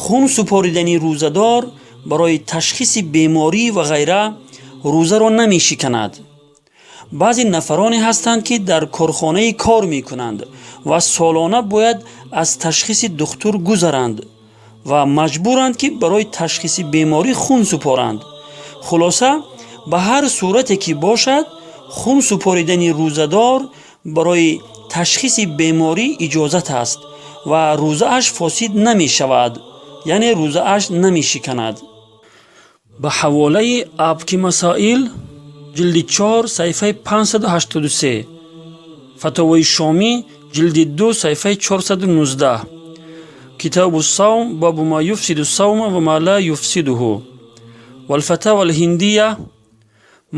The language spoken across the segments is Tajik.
Хун супоридани рӯзадор барои ташхиси беморӣ ва ғайра рӯзаро намешиканад. Баъзе нафароне ҳастанд, ки дар корхонае кор мекунанд ва солона бояд аз ташхиси духтур гузаранд ва маҷбуранд, ки барои ташхиси беморӣ хун супоранд. Хулоса, ба ҳар сурате ки бошад, хун супоридани рӯзадор барои ташхиси беморӣ иҷозат аст ва рӯзааш фосид намешавад, яъне рӯзааш намешиканад. Ба ҳаволаи Абки Масоил, ҷилди 4, саҳифаи 583, Фатовои Шомӣ, ҷилди 2, саҳифаи 419, Китобу савм, бобу ма юфсиду савма ва ма ла юфсидуҳу, валфатава алҳиндия,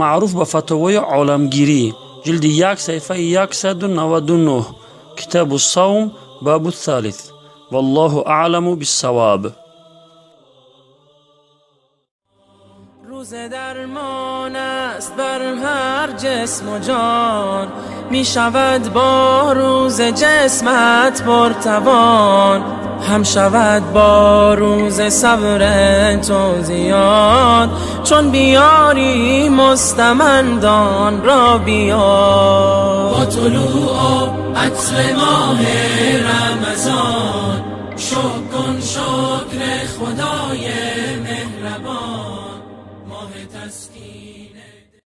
маъруф ба Фатовои оламгирӣ, ҷилди 1, саҳифаи 199, Китобу савм, бабу thalith. Валлоҳу аъламу биссавоб. روزه درمان است بر هر جسم و جان، می شود با روزه جسمت پرتوان، هم شود با روزه صبر تو زیاد، چون بیاری مستمندان را بیار. با طلوع عطر ماه رمضان، شکر کن شکر خدای مهربان، ماه تسکین.